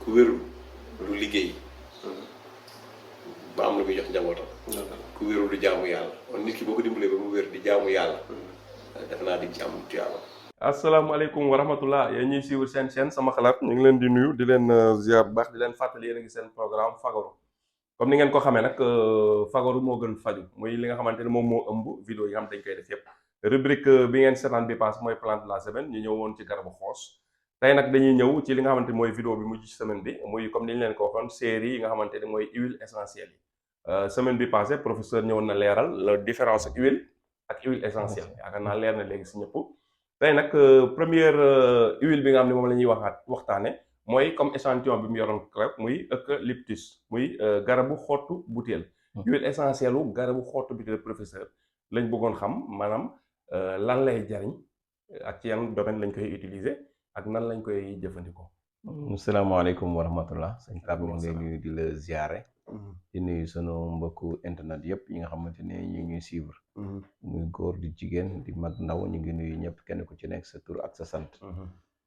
ku wérul du liggéey ba am lu muy jox njabootam. ku wérul du jaamu yàlla kon nit ki boo ko dimbalee ba mu wér di jaamu yàlla. defe naa di ci am tuyaaba. asalaamaaleykum wa rahmatullah yéen ñuy suivre seen chaîne sama xalaat ñu ngi leen di nuyu di leen ziar bu baax di leen fàttali yéen a ngi seen programme fagaru comme ni ngeen ko xamee nag fagaru moo gën faju muy li nga xamante ne moom moo ëmb vidéo yi nga xam dañ koy def yépp rubrique bi ngeen seetaan bi passe mooy plante de la semaine ñu ñëw woon ci garabu xoos tey nag dañuy ñëw ci li nga xamante ni mooy vidéo bi mujj ci semaine bi muy comme ni ñu leen ko waxoon série yi nga xamante ni mooy huile essentielle yi semaine bi passé professeur ñëwoon na leeral la différence huile ak huile essentielle yaakaar naa leer na léegi si ñëpp tey nag première huile bi nga xam ne moom la ñuy waxtaane mooy comme échantillon bi mu yoroon rek muy eucalyptus muy garabu xottu butéel huile essentielle u garabu xottu butéel professeur lañ bëggoon xam maanaam lan lay jariñ ak ci yan domaine lañ koy utiliser ak nan lañ koy jëfandikoo. asalaamaaleykum wa rahmatullah sëñ Pape ma ngay nuyu di la ziare. di nuyu sunu mbokku internet yëpp yi nga xamante ne ñu ngi suivre. muy góor di jigéen di mag ndaw ñu ngi nuyu ñëpp kenn ku ci nekk sa tur ak sa sant.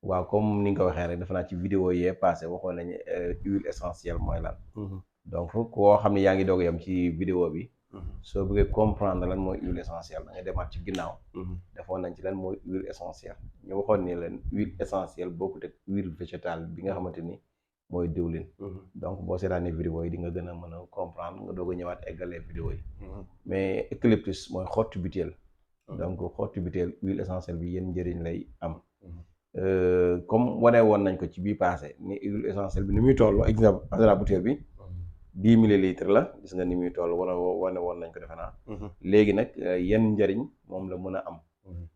waaw comme ni nga ko waxee rek dafa naa ci vidéo yee passé waxoon nañu huile essentielle mooy lan. donc koo xam ne yaa ngi doog yam ci vidéo bi. soo bëggee comprendre lan mooy huile essentielle da ngay demaat ci ginnaaw. defoon nañ ci lan mooy huile essentielle ñu waxoon ni leen huile essentielle bokkut ak huile végétale bi nga xamante ni mooy diwlin. donc boo seetaanee vidéo yi di nga gën a mën a comprendre nga doog a ñëwaat eggalee vidéo yi. mais eucalyptus mooy xottu butéel. donc xottu butéel huile essentielle bi yéen njëriñ lay am. comme wane woon nañ ko ci bii passé ni huile essentielle bi ni muy toll exemple la butéel bi 10 millilitres la gis nga ni muy toll wane woon nañ ko defe naa. léegi nag yenn njëriñ moom la mën a am.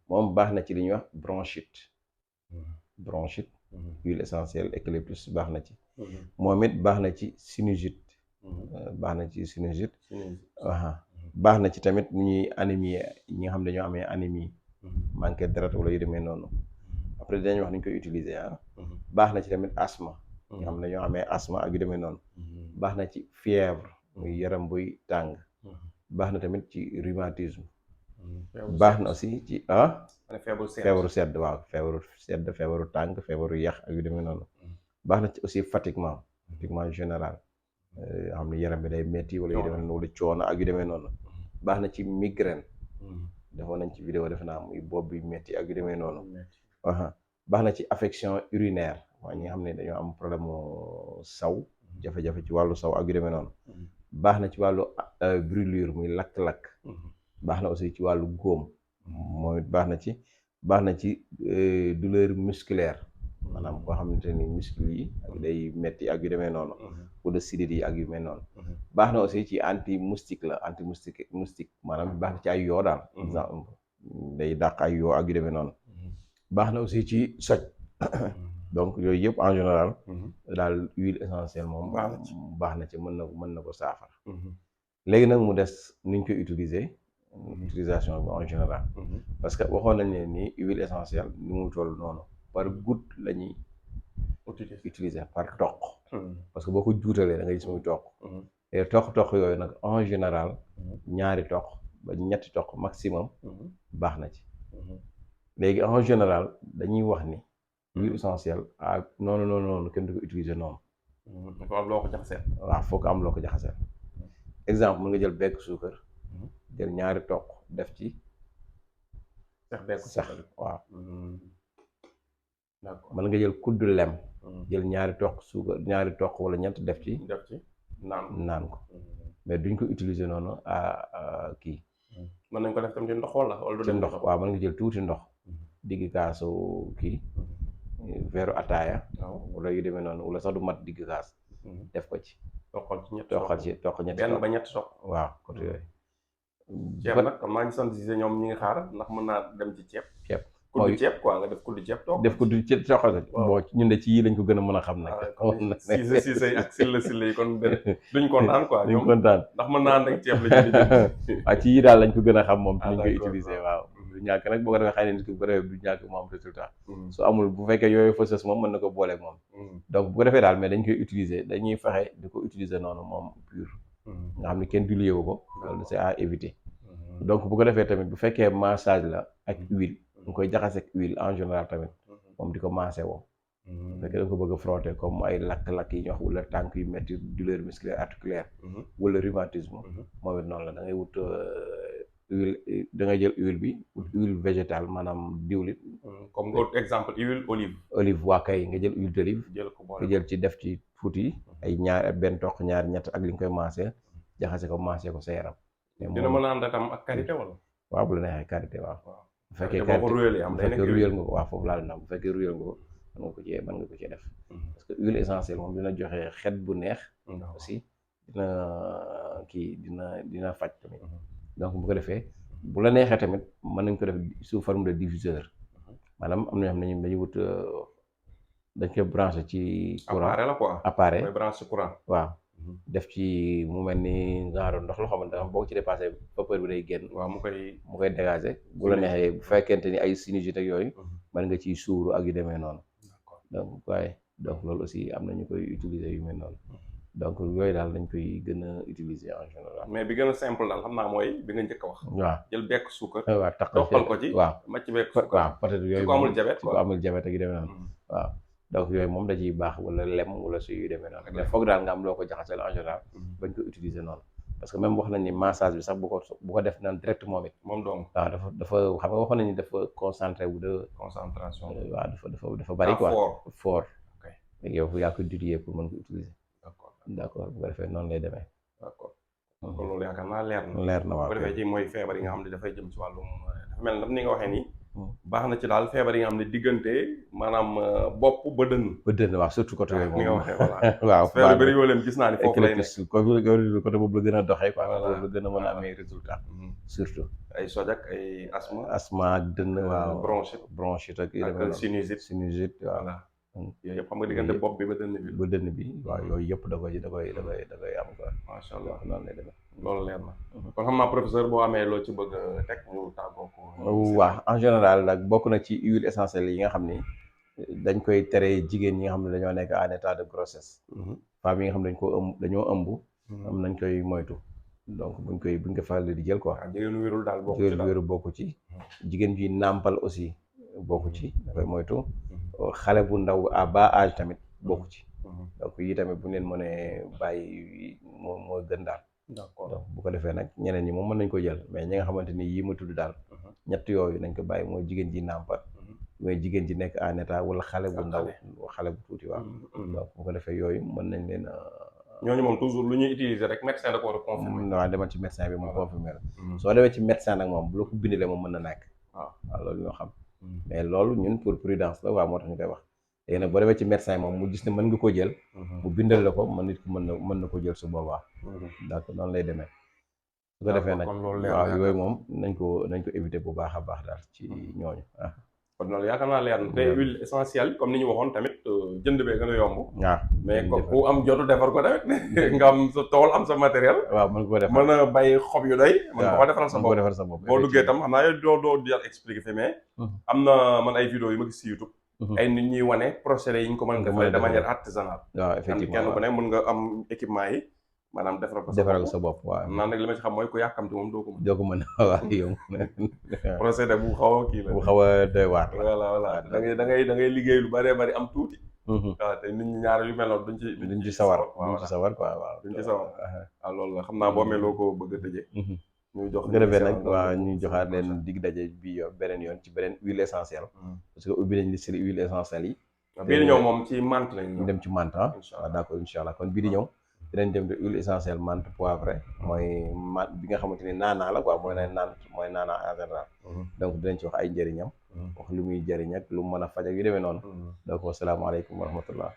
moom baax na ci li ñuy wax bronchite. huile essentielle eucalyptus baax na ci. moom it baax na ci sinusite. baax na ci sinusite. baax na ci tamit ni ñuy anémie ñi nga xam ne dañoo amee anémie. manqué deret wala yu demee noonu. après dinañ wax ni ñu koy utiliser baax na ci tamit asthme. ñi nga xam ne dañoo amee asthme ak yu demee noonu. baax na ci fièvre muy yaram buy tàng. baax na tamit ci rhumatisme. baax na aussi ci feebaru sedd waaw feebaru sedd feebaru tàng feebaru yax ak yu demee noonu. baax na ci aussi fatiguement général xam ne yaram bi day metti wala yu demee noonu wala coono ak yu demee noonu. baax na ci migraine. defoon nañ ci vidéo defe naa muy bopp bi metti ak yu demee noonu. baax na ci affection urinaire mooy ñi nga xam ne dañoo am problème saw jafe-jafe ci wàllu saw ak yu demee noonu. baax na ci wàllu brûlure muy lakk-lakk. baax na aussi ci wàllu góom moom it baax na ci douleur musculaire maanaam koo xamante ni muscle yi ak day metti ak yu demee noonu. wala sidit yi ak yu mel noonu. baax na aussi ci anti moustique maanaam baax na ci ay yoo daal. day dàq ay yoo ak yu demee noonu. baax na aussi ci soj. donc yooyu yëpp en général. daal huile essentielle moom. baax na ci mën na ko saafara. léegi nag mu des ni ñu koy utiliser. utilisation bi en général. parce que waxoon nañ ne ni huile essentielle ni mu toll noonu par goutte la ñuy. utiliser par toq. parce que boo ko juutalee da ngay gis muy toq. et toq yooyu nag en général. ñaari toq ba ñetti toq maximum. baax na ci. léegi en général dañuy wax ni. huile essentielle noonu kenn du ko utiliser noonu. dafa am loo ko jaxaseel. waaw foog am loo ko jaxaseel. exemple mën nga jël bekk suukar. jël ñaari toq def ci. sax waaw. d'accord mën nga jël kuddu lem. jël ñaari toq suukar ñaari toq wala ñett def ci. naan ko. mais duñ ko utiliser noonu kii. mën nañ ko def tam ci ndox wala ci ndox waaw mën nga jël tuuti ndox. digg kaasu kii. veeru ataaya. wala yu demee noonu wala sax du mat digg kaas. def ko ci. toq ñetti benn ba ñetti toq. waaw côté yooyu. ceeb nag maa ngi sant si ñoom ñi ngi xaar ndax mën naa dem ci ceeb. kuddu ceeb quoi nga def kuddu ceeb toog. def kuddu ceeb toog bon ñun de ci yii lañ ko gën a mën a xam nag. siise ak silla yi kon duñ kontaan quoi. duñ kontaan ndax mën naa ànd ak ceeb la ñu. waaw ci yii daal lañ ko gën a xam moom. ci lañ koy utiliser waaw. du ñàkk nag boo ko defee xëy na nit ki bu ko defee du ñàkk mu am résultat. su amul bu fekkee yooyu fësës moom mën na ko booleeg moom. donc bu ko defee daal mais dañ koy utiliser dañuy fexe di ko utiliser noonu moom pur. nga xam ne kenn dilué wu ko. loolu c'est à éviter. donc bu ko defee tamit bu fekkee massage la ak huile. nga koy jaxase ak huile en général tamit moom di ko maase woo bu fekkee da nga ko bëgg a frotter comme ay lakk-lakk yi ñu wax wala tànk yu métti douleur musculaire articulaire wala rhumatisme moom it noonu la da ngay wut huile da ngay jël huile bi wut huile végétale maanaam diwlit comme nga exemple huile olive waa kay nga jël huile d'olive jël ko nga jël ci def ci tuuti ay ñaar benn toq ñaar ñett ak li nga koy maasee jaxase ko maasee ko sa yaram dina mën a ànd tam ak karité wala waaw bu la neexee karité waaw bu fekkee boo ko ruyal am bu fekkee ruyal nga ko waaw foofu laa bu fekkee ruyal nga ko mën nga ko cee def parce que huile essentielle moom dina joxe xet bu neex aussi dina faj tamit donc bu ko defee bu la neexee tamit mën nañ ko def sous forme de diffuseur maanaam am na ñoo xam ne dañuy wut dañ koy branché ci courant appareil la quoi appareil mooy branché courant waaw def ci mu mel ni genre ndox loo xamante ne boo ci dépassé vapeur bi day génn waaw mu koy dégager bu la neexee bu fekkente ni ay sinusite ak yooyu mën nga ciy suuru ak yu demee noonu donc loolu aussi am na ñu koy utiliser yu mel noonu donc yooyu daal dañ koy gën a utiliser en général. mais bi gën a simple daal xam naa mooy bi nga njëkk a wax. waaw jël bekk suukar. waaw toqal ko ci waaw macc bekk suukar waaw peut-être yooyu ko amul jabet ko amul jabet ak yu demee noonu waaw donc yooyu moom da ciy baax wala lem wala su yu demee noonu mais foog daal nga am loo ko jaxaseel en général bañ ko utiliser noonu parce que même wax nañ ni massage bi sax bu ko def naan direct moom it moom donc waaw dafa xam nga waxoon nañ ni dafa concentré wu de concentration waaw dafa bari quoi fort léegi yow yaa ko diluer pour mën ko utiliser d'accord bu ko defee noonu lay demee d'accord kon loolu yaakaar naa leer na waaw bu ko defee ci mooy feebar yi nga xam ne dafay jëm ci wàllum dafa mel ni nga waxee nii baax na ci daal feebar yi nga xam ne diggante maanaam bopp ba dënn waaw surtout côté yooyu moom ni nga waxee voilà waaw feebar bëri yoo leen gis naa ni foofu lay nekk côté boobu la gën a doxee quoi boobu la gën a mën a amee résultat surtout ay sojak ay asthme ak dënn waaw bronchite ak sinusite voilà yooyu yëpp xam nga diggante bopp bi ba dënn bi waaw yooyu yëpp da koy am quoi macha allah noonu lay demee loolu leer na kon xam naa professeur boo amee loo ci bëgg a teg ñu tàggoo ko waaw en général nag bokk na ci huile essentielle yi nga xam ni dañ koy tere jigéen ñi nga xam ne dañoo nekk en état de grossesse femmes yi nga xam ne dañoo ëmb am nañ koy moytu donc buñ ko faral di jël quoi jigéen wérul daal bokku ci jigéen ji nàmpal aussi bokku ci da koy moytu xale bu ndaw à bas âge tamit bokku ci donc yi tamit bu leen mënee bàyyi moo gën daal d'accord donc bu ko defee nag ñeneen ñi moom mën nañ ko jël mais ñi nga xamante ni yii ma tudd daal ñett yooyu nañ ko bàyyi mooy jigéen ji nàmpat mooy jigéen ji nekk en état wala xale bu ndaw xale bu tuuti waaw donc bu ko defee yooyu mën nañ leen ñooñu moom toujours lu ñuy utiliser rek médecin da ko war a confirmer waaw demal ci médecin bi mu confirmer la soo demee ci médecin nag moom bu la ko bindalee moom mën na nekk waaw loolu ñoo xam mais loolu ñun pour prudence la waaw moo tax ñu koy wax léegi nag boo demee ci médecin moom mu gis ne mën nga ko jël mu bindal la ko nit ki mën na ko jël su boobaa donc noonu lay demee su ko defee nag waaw yooyu moom nañ ko éviter bu baax a baax daal ci ñooñu kon loolu yaakaar naa leer na te huile essentielle comme ni ñu waxoon tamit jënd bee gën a yomb waaw mais ku am jotu defar ko tamit nga am sa tool am sa matériel waaw mën ko defar mën a bàyyi xob yu doy mën ko defaral sa bopp boo duggee tam xam naa yow doo jàll expliqué fi mais am na man ay vidéo yu ma gis si YouTube ay nit ñuy wane procédé yi ñu ko mën a defee de manière artisanale waaw effectivement kenn ku ne mën nga am équipement yi maanaam defaral sa bopp waaw naan nag li ma ci xam mooy ku yàkkamti moom doo ko mën waaw yow procédé bu xaw a kii la bu xaw a doy waar voilà da ngay liggéey lu bëree bëri am tuuti waaw te nit ñi ñaar yu mel noonu duñ ci sawar quoi waaw duñ ci sawar waaw loolu la xam naa boo amee loo ko bëgg a tëjee ñu jox nga defee nag waaw ñu joxaat leen dig daje bi beneen yoon ci beneen huile essentielle parce que ubbi nañ li série huile essentielle yi bii di ñëw moom ci menthe lañ dem ci menthe waaw d'accord incha allah kon bii di ñëw dinañ dem de huile essentielle menthe poivré mooy menthe bi nga xamante ni naanaa la quoi mooy naanaa en général donc dinañ ci wax ay njëriñam wax lu muy jëriñ ak lu mu mën a faj ak yu demee noonu donc wasalaamaaleykum wa rahmatullah